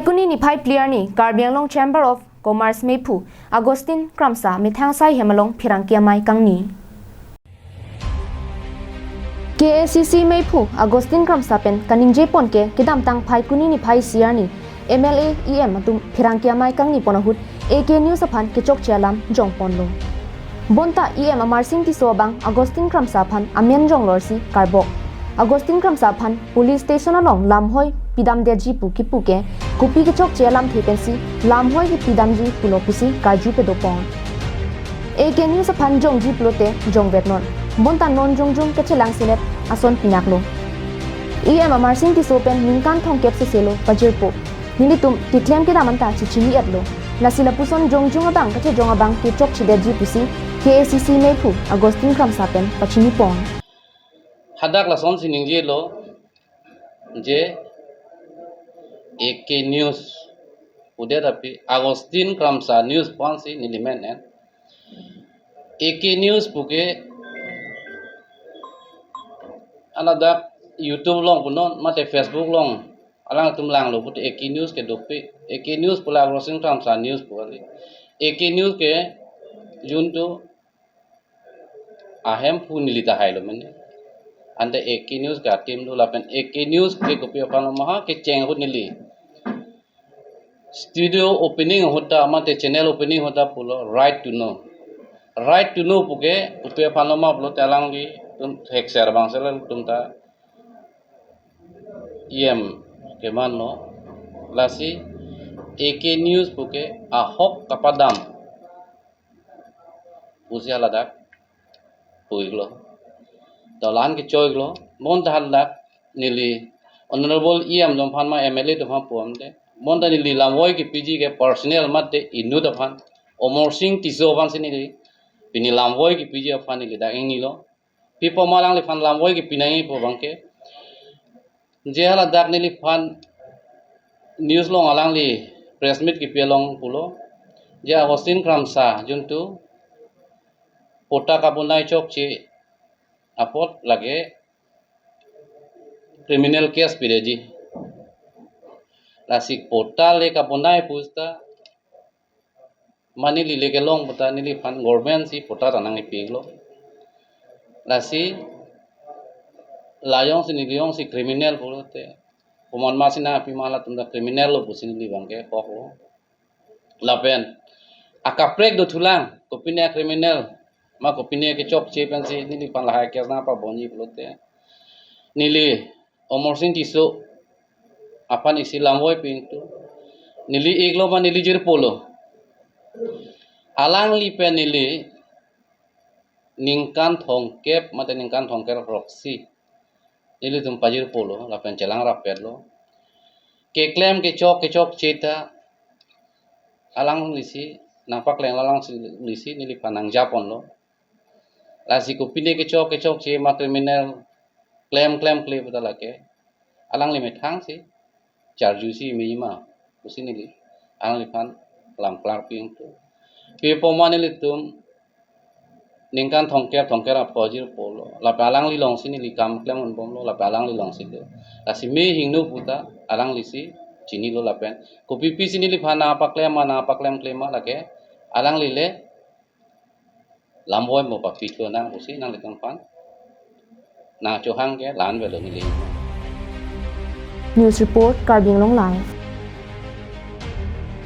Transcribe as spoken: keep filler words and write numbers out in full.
Phaikuni niphai phli arni Karbi Anglong Chamber of Commerce meiphu Augustine Kramsa methang asai hem along pherangke amei kangni. K A C C meiphu Augustine Kramsa pen kaningje pon ke kedamtang Phaikuni niphai isi arni M L A, E M atum pherangke amei kangni pon ahut A K News aphan kechokche alam jong ponlo. Bonta E M Amarsing Tisso abang Augustine Kramsa aphan amen jonglorsi karbok. Augustine Kramsa aphan police station along lamhoi pidamdetji pu kipu ke, kopi kechokche alamthe pensi lamhoi kipidamji pulo pusi karju pado pon. A K News aphan jongji pulote jongvet non. Bonta non jongjong kachelangselet ason pinaklo. E M Amarsing Tisso pen ningkan thomkep seselo pajirpo. Nelitum keklem kedam anta chechini-etlo. Lasi lapuson jongjong abang kachejong abang kechokchedetji pusi K A C C meiphu Augustine Kramsa pen pachini pon. Hadak lasonsi ningjelo je A K News pudet api Augustine Kramsa News ponsi neli men en. A K News puke anadak YouTube along punon mate Facebook along alangtum langlo pute A K News ke dopik. A K News pula Augustine Kramsa News pu kali. A K News ke juntu ahemphu neli tahai lo mene. Ante A K News ke a-team do lapen A K News ke kopi aphan lo maha kecheng ahut neli studio opening ahut ta mate channel opening ahut ta pulo Right to Know. Right to Know puke kopi aphan lo ma pulote alanglitum thekser abang selatum ta E M kemanlo. Lasi A K News puke ahok kapadam pusi haladak pu-iklo. To la-an kecho-iklo. Bonta haladak neli Honorable E M atum aphan ma M L A atum aphan pu-amte. Bonta neli lamvoi kepiji ke personal mate inut aphan, Amarsing Tisso aphansi neli pini lamvoi kepiji aphan neli dak ingnilo. Pi apot ma alangliphan lamvoi kepi nangji pu abangke je haladak neliphan news along alangli press meet kepi along pulo je Augustine Kramsa juntu patta kabonai chokche apot lake criminal case pidetji. Lasi patta le kabonai pusita ma neli le kelong puta neliphan government si patta ta nangpi-iklo. Lasi la jongsi neli jongsi criminal pulote komat masi nangpi ma, latum ta criminal lo pusi neli abangke koklo. Lapen akaprek dothulang, kopine criminal ma kopine kechokche pensi neliphan lahai case nangpabonji pulote neli Amarsing Tisso aphan isi lamvoi pingtu. Neli iklo ma neli jirpolo. Alangli pen neli ningkan thomkep mate ningkan thomkep throksi nelitum pajirpolo lapen chelang rappetlo. Keklem kechok kechokche ta alanglisi nangpakleng, alanglisi neliphan nangjaponlo. Lasi kopine kechok kechokche ma criminal klem klemkle puta lake alangli methangsi charjusi mejima pusi neli alangliphan lam klarpi ingtu. Pi apot ma nelitum ningkan thomkep thomkep apho jirpolo. Lapen alangli alongsi neli kam klem unbomlo, lapen alangli alongsi do. Lasi me hingno puta alanglisi chinilo lapen kopi pisi neliphan nangpaklem ma nangpaklemkle ma lake alangli le lamvoi mo papithu nang pusi nanglitum aphan nangchohang ke la-an avelo neli. News report, Karbi Anglong Live.